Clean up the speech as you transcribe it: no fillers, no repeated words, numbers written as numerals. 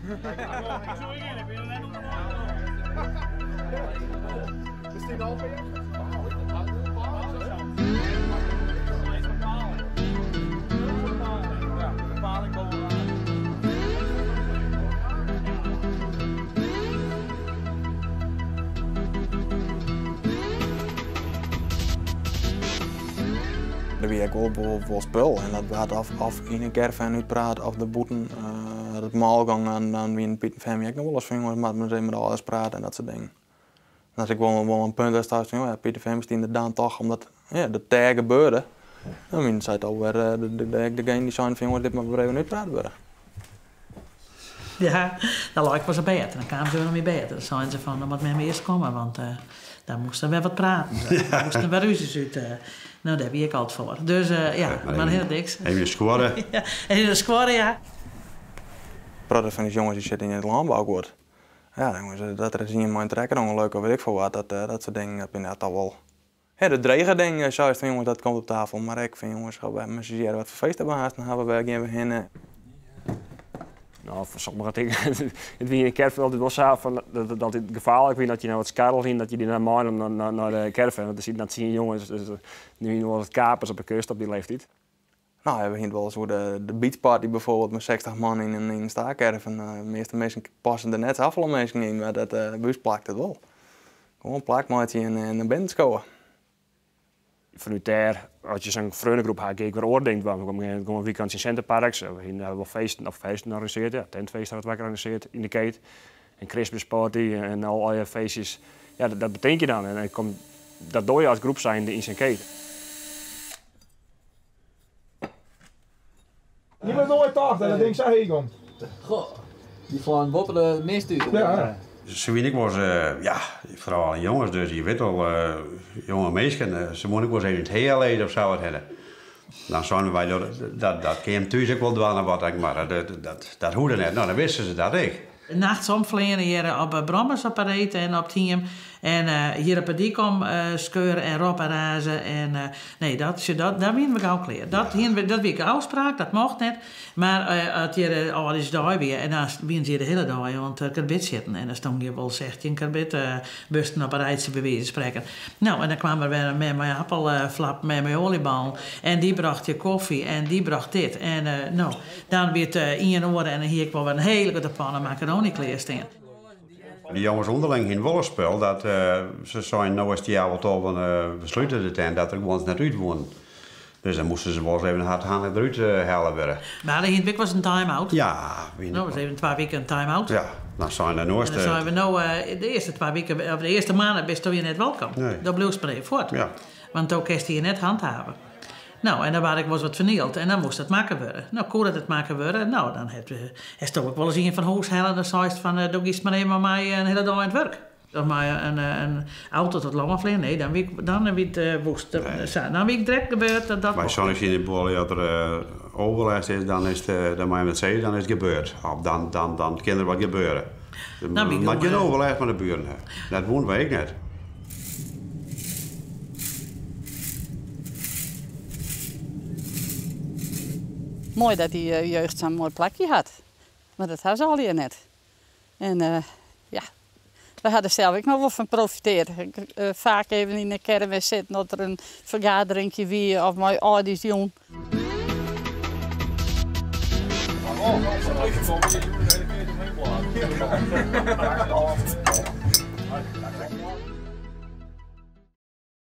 Der wie ek wol wol spul en dat waard of, of yn in caravan útpraat of derbûten. Uh, dat it mâl gong, dan, dan wienen Piet en Femmy ek noch wolris fan jonges, moat men ris even mei de âlders prate en dat soart dingen. Dat is ek wol, wol in punt dêr'tst seist fan, ja, Piet en Femmy stienen der dan toch, omdat ja, dat dêr gebeurde. Dan wienen sy toch wer de, de, de, degene dy't seinen fan jonges, dit moat wer even útpraat wurde. Ja, dan lei ik wolris op bêd en dan kamen se wer oan myn bêd en dan seinen se fan, dan moat mem earst komme, want uh, dan moast er wer wat praten. Dan moasten der wer rúzjes út. Uh, no, dêr wie ik altyd foar. Dus uh, ja, mar hiel niks. Even skuorre. ja, even skuorre, ja. Protte fan ús jonges dy sitte yn it lânbouguod. Ja, jonges, dat der ris ien mei in trekker ûngelok of weet ik folle wat, dat, dat soart dingen, dat binne toch wol ja, de drege dingen. Seist fan jonges, dat komt op tafel. Mar ek fan jonges, we moasten hearre wat foar feest we aansten hawwe, wêr gean we hinne? No, foar sommige dingen, it wie yn de caravan altyd wol sa fan dat it altyd gefaarlik wie dat je nou wat skarrel hienen, dat je dy dan meinommen nei, nei de caravan. Want der sieten dan tsien jonges, dus der wienen wol wat kapers op de kust op dy leeftiid. No, we hienen it wolris oer de, de beachparty bijvoorbeeld mei 60 man yn in, yn in stacaravan. De measte minsken passen der net safolle minsken yn, mar dat uh, by ús plakt it wol. Gewoan plak meitsje en, en nei binnen skowe. Fanút dêr, as je sa'n freonegroep ha, gean ik wer oare dingen dwaan. We gean gewoan weekends yn Center Parcs. We hiene wol feesten, of feesten organisearre, ja, tentfeesten ha we organisearre yn de keet. En Christmas party en al allegear feestjes. Ja, dat, dat betink je dan. En dan komt, dat doar je as groep zijnde yn sa'n keet. Je bent nooit tocht dat dat ding sa heech komt. Goh, dy fleinen boppe de mist út. Ja. Se wiene ek wolris, ja, foaral jonges dus, je witte wol, jonge minsken, se woene ek wolris even it hea lizze of sa wat hinne. Dan seinen wy dat, dat, dat kin jim thús ek wol dwaan of wat ek, mar dat, dat, dat hoegde net. No, dan wisten se dat ek. Nachts omfleane hjir op brommers op 'e reed en op 't hiem. En hjir op 'e dyk om skeure en roppe en raze. En nee, dat, sjoch, dat, dêr wiene we gau klear. Dat, hiene we, dat wie ek de ôfspraak, dat mocht net. Mar as hjir âldjiersdei wie, en dan wiene se hjir de hiele dei oan it karbidsjitten. En dan stong hjir wol sechtjin karbidbussen op in rijtsje, by wize fan sprekken. No, en dan kaam der wer in mem mei appelflap, mem mei oaljeballen. En dy brocht je kofje en dy brocht dit. En no, Dan wie it ien oere en dan hie ik wol wer in hiele grutte panne makarony klearstean. De jonges ûnderling hiene wol in spul dat se seinen no is it healwei tolven, we slute de tent, dat der guons net út woenen. Dus dan moasten se wolris even hardhandig derút helle wurde. Mar dan hiene we ek wolris in time-out. Ja. No was even twa wiken in time-out. Ja, dan seine de En dan seinen we no de earste twa wiken, of de earste moanne bisto hjir net wolkom. Nee. Dan bliuwst mar even fuort. Ja. Want do kinst hjir net handhave. No, en dan waard ek wolris wat fernield en dan moast dat makke wurde. No, koe dat it makke wurde? No, dan hasto ek wolris ien fan hûs helle en dan seist fan, do giest mar even mei my in hiele dei oan it wurk. Of mei in auto tot lân fleane. Nee, dan wie ik, dan wie it woest. Sa, dan wie ik direkt gebeurd dat dat By mocht. Yn de buorlju, as der overlast is, dan is it, dan mei men it sizze, dan is it gebeurd. Of dan, dan, dan kin der wat gebeure. Dan wie ik Moat gjin gewoan, overlast mei de buren ha. Dat woene wy ek net. Moai dat dy jeugd sa'n moai plakje hat. Mar dat ha se allegear net. En ja, wy ha der sels ek noch wol fan profiteard. Faak even yn de caravan sitten as der in fergaderinkje wie of mei âldjiersjûn.